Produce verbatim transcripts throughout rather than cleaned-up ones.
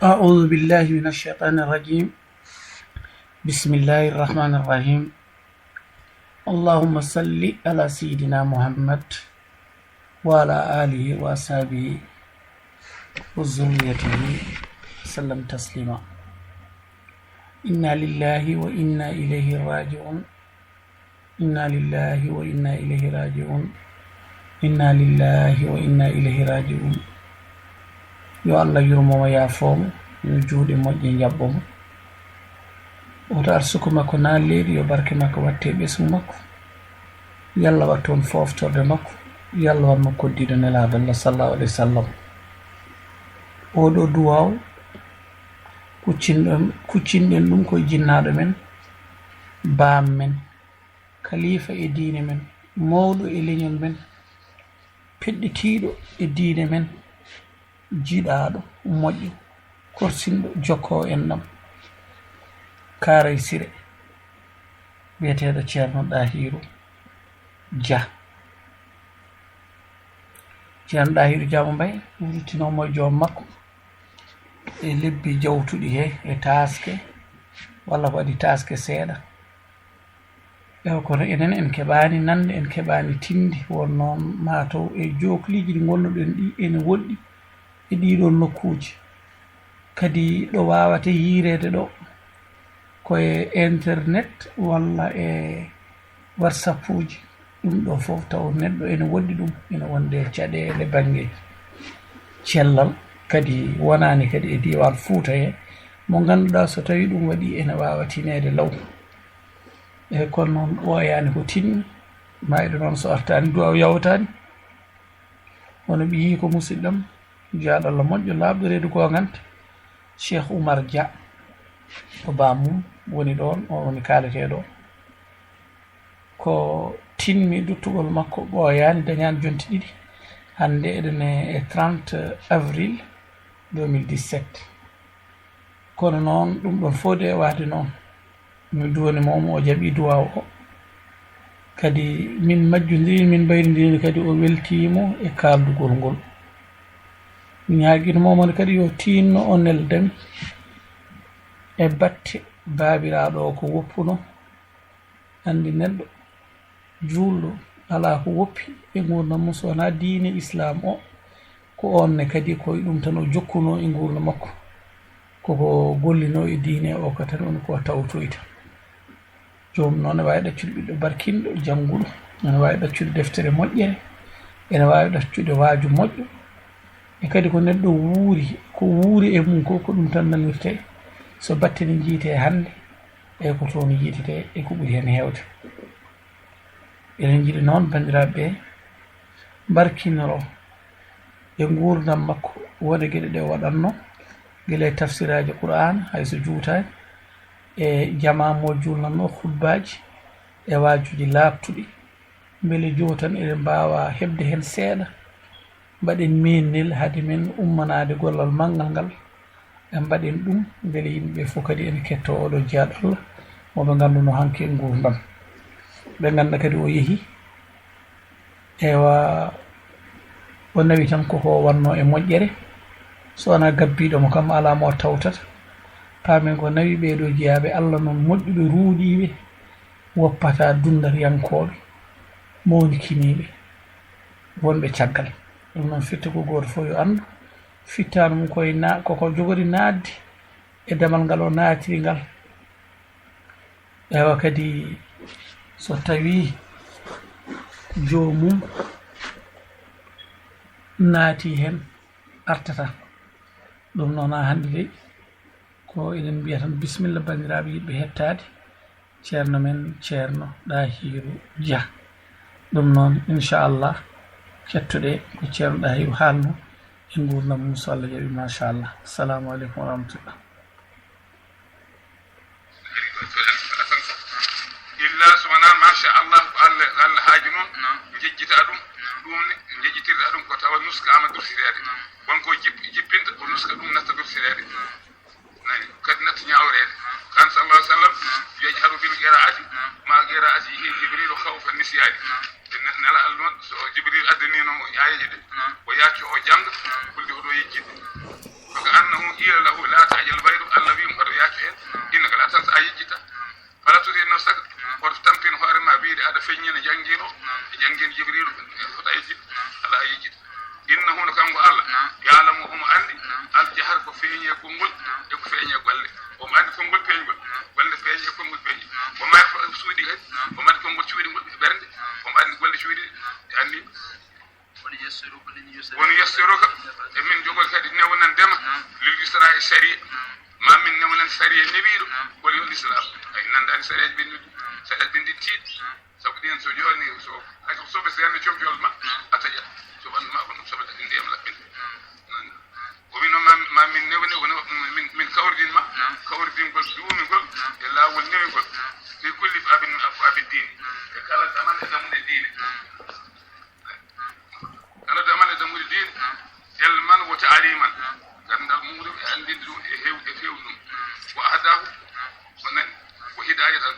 أعوذ بالله من الشيطان الرجيم. بسم الله الرحمن الرحيم. اللهم صل على سيدنا محمد وعلى آله وأصحابه وذريته وسلم تسليما. إنا لله وإنا إليه راجعون. Inna lillahi wa inna ilayhi raji'un. Inna lillahi wa inna ilayhi raji'un. Yo Allah yurmo mo, yaafo mo, yo juuɗe moƴƴe njaɓɓo mo. Woto arsuku makko naan leydi, yo barke makko watte ɓesngu makko. Yo Allah wattu on fooftorde makko. Yo Allah wan mo koddiiɗo Nelaaɗo Allah sallallahu alayhi wa sallam. Oɗo duwaaw, kuccinɗen, kuccinɗen ɗum koye jinnaaɗo men, baam men, kalifa e diine men, mawɗo e leñol men, peɗɗitiiɗo e diine men, jiɗaaɗo, moƴƴo, korsinɗo, jokkoowo enɗam, Kaaray Sire, biyeteeɗo Ceerno Ɗahiiru Jah. Ceerno Ɗahiiru Jah mo Mbaye, wuurtinoomo e joom makko e lebbi jawtuɗi he, e taaske, walla ko waɗi taaske seeɗa. Ewa, kono enen en keɓaani nande, en keɓaani tinde, won noon mataw e jookliiji ɗi ngonnoɗen ɗi ene woɗɗi e ɗiɗon nokkuuji. Kadi ɗo waawata yiireede ɗo, ko e internet walla e WhatsApp uji. Ɗum ɗo fof taw neɗɗo ene woɗɗi ɗum, ene wonde caɗeele bannge cellal, kadi wonaani kadi e diiwaan Fuuta he, mo ngannduɗaa so tawii ɗum waɗi ene waawa tineede law. Eyi, kono noon ɓooyaani ko tinni, maayɗo noon so artaani duwaaw yawtaani. Wano ɓiyi ko musidɗam, jaaɗo Allah moƴƴo, laaɓɗo reedu goonganta, Cheikh Oumar Dia, ko baam mum woni ɗoon, o woni kaaleteeɗo. Ko tinmi duttugol makko ɓooyaani, dañaani jonte ɗiɗi. Hannde eɗen e trente avril deux mille dix-sept. Kono noon, ɗum ɗoon fof de waade noon, mi duwani mo, mo o jaɓi duwaaw o. Kadi min majjondiri, min mbayrondiri, kadi o weltiimo e kaaldugol ngol. Mi ñaagiino mo kadi yo tiinno o neldami e batte baabiraaɗo o ko woppuno. Anndi neɗɗo juulɗo alaa ko woppi e nguurndam mum so wonaa diine Islaam o. Ko oon ne kadi ko e ɗum tan o jokkunoo e nguurndam makko. Koko gollinoo e diine o ko tan woni ko tawtoyta. Joomum noon ne waawi ɗaccude ɓiɗɗo barkinɗo, jannguɗo, ene waawi ɗaccude deftere moƴƴere, ene waawi ɗaccude waaju moƴƴo. E kadi ko neɗɗo wuuri, ko wuuri e mum ko, ko ɗum tan nanirtee. So batte ne njiyetee hannde, e ko toon yiitete e ko ɓuri heen heewde. Eɗen njiɗi noon, banndiraaɓe ɓe, mbarkinoro e nguurndam makko, won e geɗe ɗe o waɗatno, gila e tafsiraaji Qur'aana, hay so juutaani, e jamaa mo juulnatno, khutbaaji, e waajuuji laaɓtuɗi, mbele jooni tan eɗen mbaawa heɓde heen seeɗa. Mbaɗen minnel hade men ummanaade gollal manngal ngal, e mbaɗen ɗum mbele yimɓe fof kadi ene kettoo oɗo jiyaaɗo Allah, mo ɓe ngannduno hanki e nguurndam. Ɓe ngannda kadi o yehi, ewa, o nawi tan koko wonno e moƴƴere, so wonaa gabbiiɗo mo kam alaa mo tawtata. Paamen ko nawi ɓee ɗo jiyaaɓe Allah noon moƴƴuɓe, ruuɗiiɓe, woppata dunndariyankooɓe, mawnikiniiɓe, wonɓe caggal. Ɗum noon, fittaandu gooto fof yo anndu, fittaandu mum koye na-, koko jogori naatde e damal ngal o naatiri ngal. Ewa, kadi so tawii joomum naati heen, artata. Ɗum noon, haa hannde dey, ko eɗen mbiya tan bisimilla, banndiraaɓe yiɗɓe hettaade Ceerno men, Ceerno Ɗahiiru Jah. Ɗum noon, inchallah, kettoɗe ko Ceerno Ɗahiiru haalno e nguurndam mum, so Allah jaɓi, machallah. Assalamu aleykum wa rahmatullah. Illa so wonaa, machallah, ko Allah, Allah haaju noon, jejjita ɗum, ɗum ne, jejjitirɗa ɗum ko tawa nuskaama dursireede. Won ko jip-, jippinta, ko nuska ɗum natta dursireede. Nani, kadi natta ñaawreede. Kan sallallahu alaihi wasallam, yajharu bil qira'ati, ma qira'ati Jibrilu khawfa nisyani. Nela Allah noon, so Jibril addaniino mo aayeeje ɗe, o yaaccoo, o jannga, kulde o ɗo yejjitde. Fa ka annahu qila lahu, Feeñi e konngol e ko feeñi e golle. Omo anndi konngol peeñgol, golle peeñi e konngol peeñi. Omo anndi suuɗi kadi, omo anndi konngol cuuɗingol ɓernde, omo anndi golle cuuɗi, anndi. Woni yessiruka, e min jogori kadi newnande ma, lil yusra e sariya. Ma min newnan sariya newiiɗo, woni yo l'islam. Ay, nanndaani sariya ɓennuɗi, sariya ɓennuɗi tiiɗ. Sabu ɗiin so jooni, so, hay so soɓe seenne comci walla ma, a taƴat. So ɓanndu ma, kono soɓe tati ndiyam laɓɓinta. O wino ma, ma min newi, newi, newi, min, min kawridin ma, kawridingol duumingol e laawol newingol. Fi kulli babin min abwabi diin. E kala damal e dammuɗe diine. Kala damal e dammuɗe diine. Ilman wa ta'liman. Ganndal muuɗum e anndinde ɗum e heew-, e feewde ɗum. Wa ahdahu, o nani, wa hidayatan,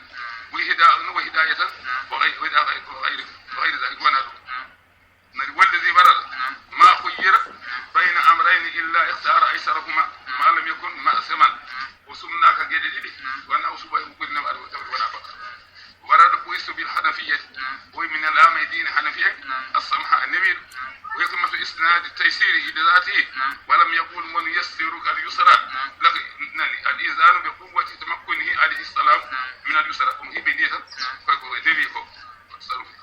wa hida-, wa hidayatan, wa ghay-, wa hida-, wa ghayri, wa ghayri dhalik, wona ɗum. Nani, wallazi barara, ma khuyyira bayna amrayni illa ikhtara aysarahuma ma lam yakun ma'siman. O sumnaaka geɗe ɗiɗi, wona o suɓay ko ɓuri newaade, o tawde wona bakka. Warada bu'istu bil hanafiyyati, o wi mi nelaama e diine hanafiya, as-samha, newiiɗo. Wa hikmatu isnadi taysiri li dhatihi, wa lam yaqul man yassiruka al yusra, laka, nani, al izanu bi quwwati tamakkunihi alayhi salam min al yusra. Ɗum hiɓe ni tan, koy ko newi ko, ko tasarrufi.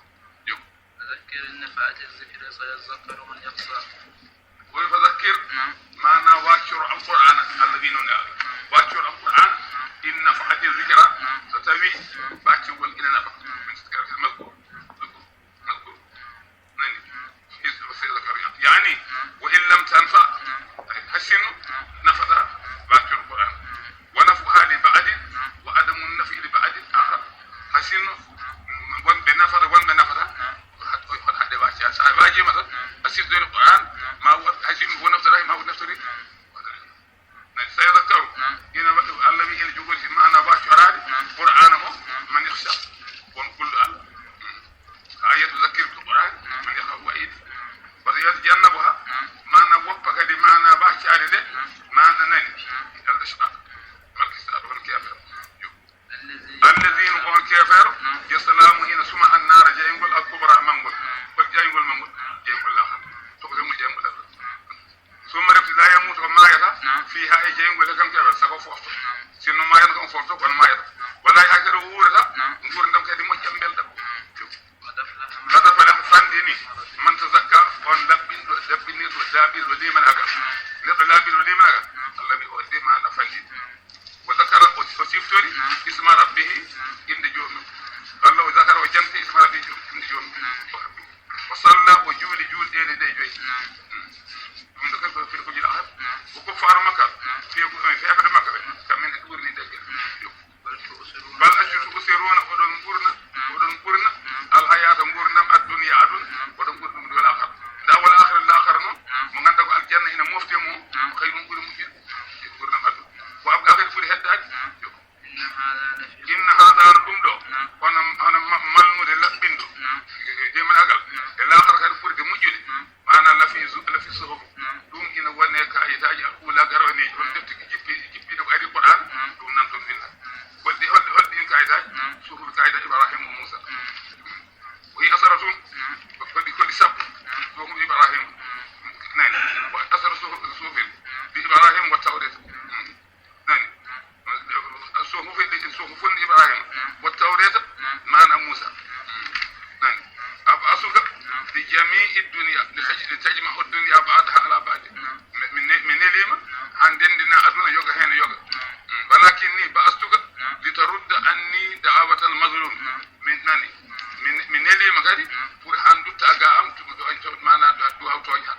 Yo. Fadhakkir in nafa'ati dhikra sayadhakkaru man yakhsha. Woni fadhakkir, maanaa waccor Alqur'aana. Allah wi noon e Allah. Waccor Alqur'aana, in nafa'ati dhikra, so tawi baccingol ina nafa. Min dhikra fil mazkur. Mazkur. Mazkur. Nani? Is-, sayadhakkaru. Yaani, wa in lam tanfa, hay sinno nafata waccor Alqur'aana. Wa naf'uha li ba'din, wa adamu naf'i li ba'din akhar. Hay sinno wonɓe nafata, wonɓe nafata, Hat-, hat-, haɗe waaji, a, so a waajiima tan, a siftori Qur'aan, ma wood, hay so yimɓe fof naftoraaki, ma wood naftori. Nani, sayadhakkaru, ina wa-, Allah wi ina jogori maana waccoraade Qur'aana o, man yakhsha, won kulɗo Allah. Ka yatadhakkaru bil Qur'aan, man yakhaafu wa'iid. Wa sayatajannabuha, maana woppa kadi maana waccaade nde, maana nani, al ashqa, malkista, ɗo won keefeero. Allazina, on keefeero, yaslawna, ina suma annaara, jayngol al kubra, manngol. Hol jayngol manngol? Jayngol laakhara. Tokosel mum jayngol laakhara. Summa refti la yamuutu, o maayata, fiiha, e jayngol he kam keefeero, sago foofto. Sinno maayata kam foofto, kono maayata. Wala yahya, o wuurata, nguurndam kadi moƴƴam, mbeldam. Qad aflaha, fanɗini, man tazakka, on laɓɓinɗo, laɓɓinirɗo, laaɓirɗo, limanaagal. Neɗɗo laaɓirɗo limanaagal, Allah wi o de maana fanɗini. Wa zakara, o, o siftori, isma rabbihi, innde joomum. Walla wa zakara, o janti, isma rabbihi, innde joomum. Wa salla, o juuli juulɗeele ɗe joyi. Ɗum ɗo kadi ko firkooji Arab. Ko kuffaaru Makka, fiya ko, fiya ko Makka ɓe, kamɓe ne ɗuurni degge. Bal tu'thiruna, oɗon ɓurna, oɗon ɓurna al hayata, nguurndam, ad dunya, aduna, oɗon ɓurna ɗum wal akhirah. Nda wal akhirah, laakhara noon, mo ngannduɗaa ko aljanna ina mofte mo, ko kay ɗum ɓuri moƴƴude e nguurndam aduna. Wa abqa, kadi ɓuri heddaade. Inna hadha, ɗum ɗo, hono, hono ma-, malnude laɓɓinɗo, jeymanaagal, e laakhara kadi ɓurde moƴƴude. Maana lafi zu-, lafi suhuf. Ɗum ina wone kaayitaaji al ula, garaniiji, hol defte jippi-, jippiiɗe ko ari Qur'aan, ɗum nan toon winda. Holɗi, holɗi, holɗi ɗin kaayitaaji? Suhuf, kaayitaaji Ibrahima e Muusa. Ko hi asaratun, ko ɗi, ko ɗi sappo. Suhuf Ibrahima. Nani. Wa asara suhuf, suhufin. Bi Ibrahima wa Tawreta. Nani? Suhufi, suhufun Ibrahima, wa Tawreta, maana Muusa. Nani? Ab'asuka li jami'i dunya, li taj-, li tajma'a dunya ba'daha ala ba'd. Mi, mi ne-, mi neliima haa ndenndina aduna yoga heen yoga. Walakinni ba'astuka li tarudda anni da'watal mazlum. Min nani? Mi, mi neliima kadi pour haa ndutta ga am, to, to, to, maana du'a tooña.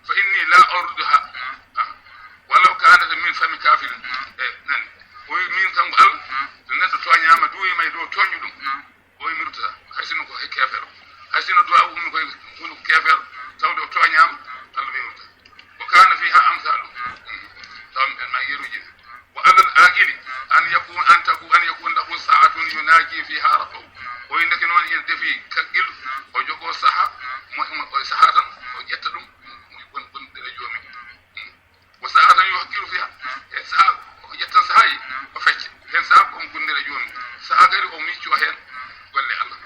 Fa inni la arudduha, ah, walaw kanat min fami kafirin. Eh, nani? O wi, min kanko Allah, so neɗɗo tooñaama, duwiima e dow tooñɗo ɗum, o wi mi ruttata, hay sinno ko he keefeero. Hay sinno du'a ummi koye hunuko keefeero, tawde o tooñaama, Allah wi mi ruttata. Wa kana fiha amsalu. Taw en ma yeruji. Wa alal aqili an yakun, an taku-, an yakun lahu sa'atun yunaji fiha rabbahu. O wi ndeke noon ina defi kakkil, o jogoo saha, mo, mo, o saha tan, o ƴetta ɗum, mo gon-, gondira joomi. Wa sa'atan yuhaqqiru fiha. E saha, o ƴetta sahaji, o fecca. Hen saha ko on gondira joomi. Saha kadi o micco hen golle Allah.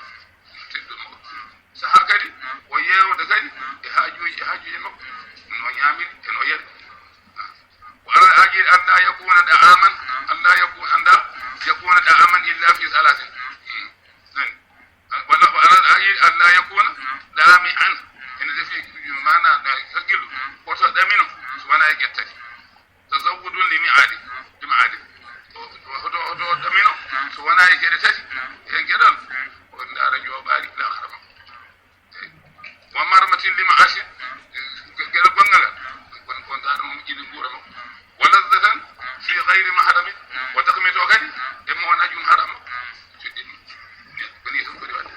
Tedduɗo makko. Saha kadi o yeewda kadi e haajuuji, e haajuuji makko. No ñaamiri, e no yari. طعاما أن لا يكون، أن لا يكون طعاما إلا في ثلاث. Nani? Wala, wala, أن لا يكون ظامئا. Ene defi maana na hakkillo. Woto ɗamino so wonaa e geɗe tati. تزود لميعاد، لميعاد. Hoto, hoto ɗamino so wonaa e geɗe tati. En geɗal. O ndaara jooɓaari laakhara makko. ومرمة لمعاش، geɗal gonngal. Kon, kon ndaara mo moƴƴini nguura makko. ولذة في غير محرم. O takmito kadi e mo wonaa jom haram makko. Joɗɗini. Woni tan foti waɗde.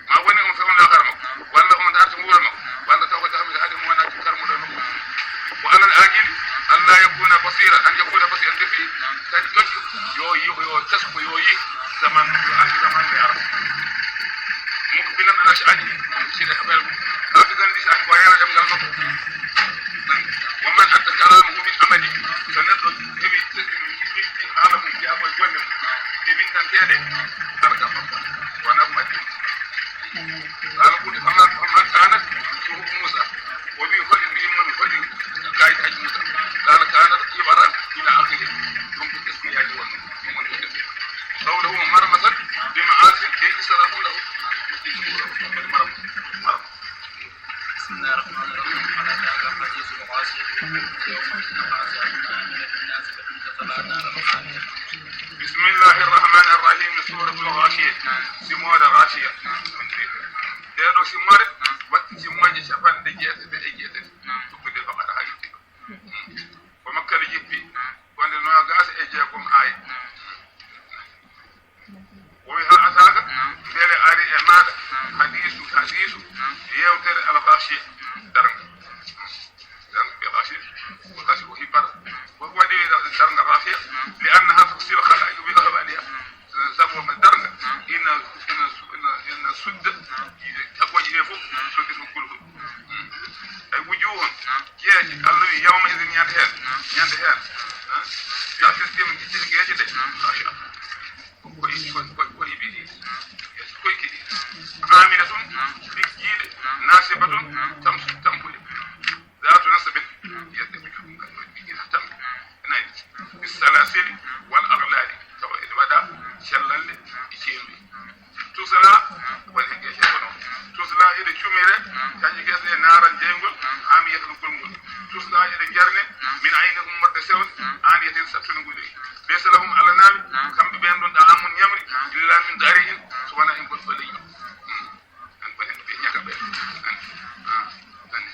Ma woni on fewnaa haram makko, walla on darta nguura makko, walla taw ko jahamde haade mo wonaa karmuɗo makko. وعلى العاقل أن لا يكون بصيرا، أن يكون بصيرا. Defi kadi ƴoƴɗo yo yiho, yo tesko, yo yih zaman, yo anndi zaman e arab. مقبلا على شأنه، sida habel. حافظا لشأنه، ko yara ɗemngal makko. ومن أدى كلامه من عمله، so neɗɗo heɓi, heɓi haala mum, jeyaa ko e golle mum, e winndantee ɗe, alka makko wonaa ko addi. قال قل فما، فما كانت صحف موسى، o wi'i holi, wi'i mon holi kayitaaji Muusa. قال كانت عبرا إلى آخره. Ɗum ko gaskiyaaji won ɗum woni ko gaskiya. قوله مرمة بمعاصي، أي إسراف له. مرمة، مرمة. بسم الله الرحمن الرحيم. هل أتاك حديث الغاشية، وجوه يومئذ خاشعة عاملة ناصبة تصلى نارا حامية. بسم الله الرحمن الرحيم. سورة الغاشية. Simoore Gaasiya. Ndee ɗoo simoore waɗi simooje capanɗe jeetati e jeetati. Tuggude Baqara haa yotti ɗo. Ko Makka nde jippi, wonde noogaas e jeegom aaya. O wi: هل أتاك، mbele arii e maaɗa, حديث، حديث, yeewtere الغاشية, darnga. Darnga, ɓe Gaasiya, ko Gaasiya o hippata. Ko waɗi darnga Gaasiya? لأنها تغشي الخلائق بأهوالها. Sabu darnga ina, ina, ina, ina sudda yiite taggooje ɗe fof, sodde ɗum kulhul. Ay وجوه, geeƴe, Allah wi, يومئذ, ñande heen, ñande heen, ah, لا تسلم, geeƴe ɗe, خاشعة, ko, ko, ko, ko ibidi, geeƴe koykiɗi, عاملة, liggiiɗe, ناصبة, tam-, tampuɗe. ذات نصب, geeƴe ɗe ko ɗum, ɗum, ɗum, ɗum, tam-, nani, بالسلاسل والأغلال, tawa eɗe waɗa cellal e ceendu. تصلى, woni heen geeƴe ko noon. تصلى, eɗe cumire, kañƴe geeƴe ɗe, نارا, jeyngol, حامية, gulngol. تصلى, eɗe jarne, من عين, ummorde sewnde, آنية, sattunde nguli. ليس لهم, alanaɓe, kamɓe ɓeen ɗoon, طعام, ñamri, إلا من ضريع, so wonaa e goɗɗo leñol. Hmm. An ko heen ɓe ñaka ɓe. An, ah, an.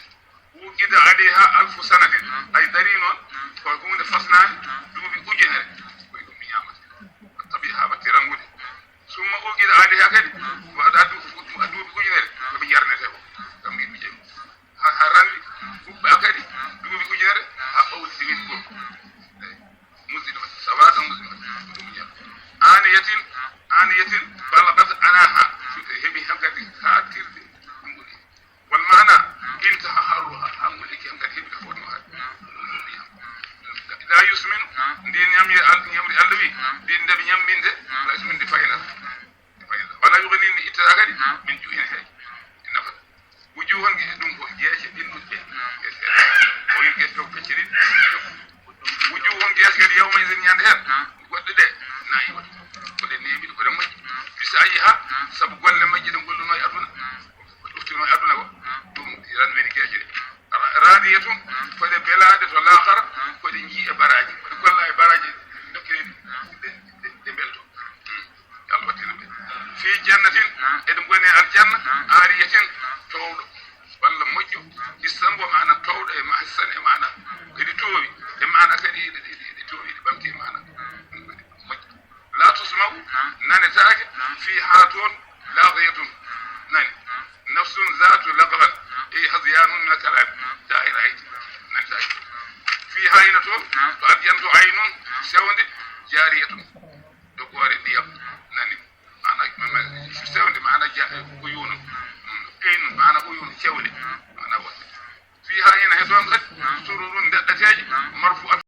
وأوقد عليها ألف سنة, ay darii noon ko huunde fasnaande duuɓi ujunere, ko e ɗum mi ñaamata. Tabi haa watti ranngude. ثم أوقد عليها, kadi, waɗa du-, duuɓi ujunere, ko ɓe jarnetee ko, kam mi ujunere. Haa, haa ranndi, huɓɓa kadi duuɓi ujunere, haa ɓawli siwit goo. Eey. مزمة، سواد مزمة. آنية، آنية بلغت أناها. Heɓi hankadi haaɗtirde nguli. والمعنى انتهى حرها, haa nguli ki hankadi heɓi ko fotnoo haaɗde. لا يسمن, ndi ñamri Al-, ñamri Allah wi, ndi nde ɓe ñamminde, لا يسمن, ndi faynata. Ndi faynata. ولا يغني, ndi ittata kadi, من جوع, hay nafata. وجوه, ɗum ko geece ɓennuɗe. O wi geece ɗo pecciri. وجوه, geece kadi, يومئذ, ñande heen, goɗɗe ɗe, ناعمة, ko ɗe neeɓiɗe, ko ɗe moƴƴi. بسعيها, sabu golle majje ɗe gollunoo e aduna, ko ɗe ɗoftinoo e aduna ko, ɗum tan woni geece ɗe. Ra-, راضية, ko ɗe belaaɗe to laakhara, ko ɗe njii e baraaji, ko ɗe golla e baraaji, dokkiri ɗe, ɗe, ɗe mbelto. Yo Allah waɗ en ɓe. في جنة, eɗe ngoni e aljanna, عالية, toowɗo walla moƴƴo, hissan, maana toowɗo e ma-, hissan e maana, eɗi toowi e maana kadi, eɗi, eɗi, eɗi toowi, eɗi ɓamti e maana moƴƴo. لا تسمع, nanetaake, فيها, toon, لاغية, nani, نفس ذات لغو, أي هذيان من الكلام, دائرة, nanetaake. فيها, ina toon, to aljanna to, عين, sewnde, جارية, dogoore ndiyam, nani. Maana, ma-, ma-, sewnde, maana ja-, uyuunun. Mm, aynun, maana uyuun, cewle. Maana wonde. فيها, ina he toon kadi, سرر, ndeɗɗateeje, مرفوعة,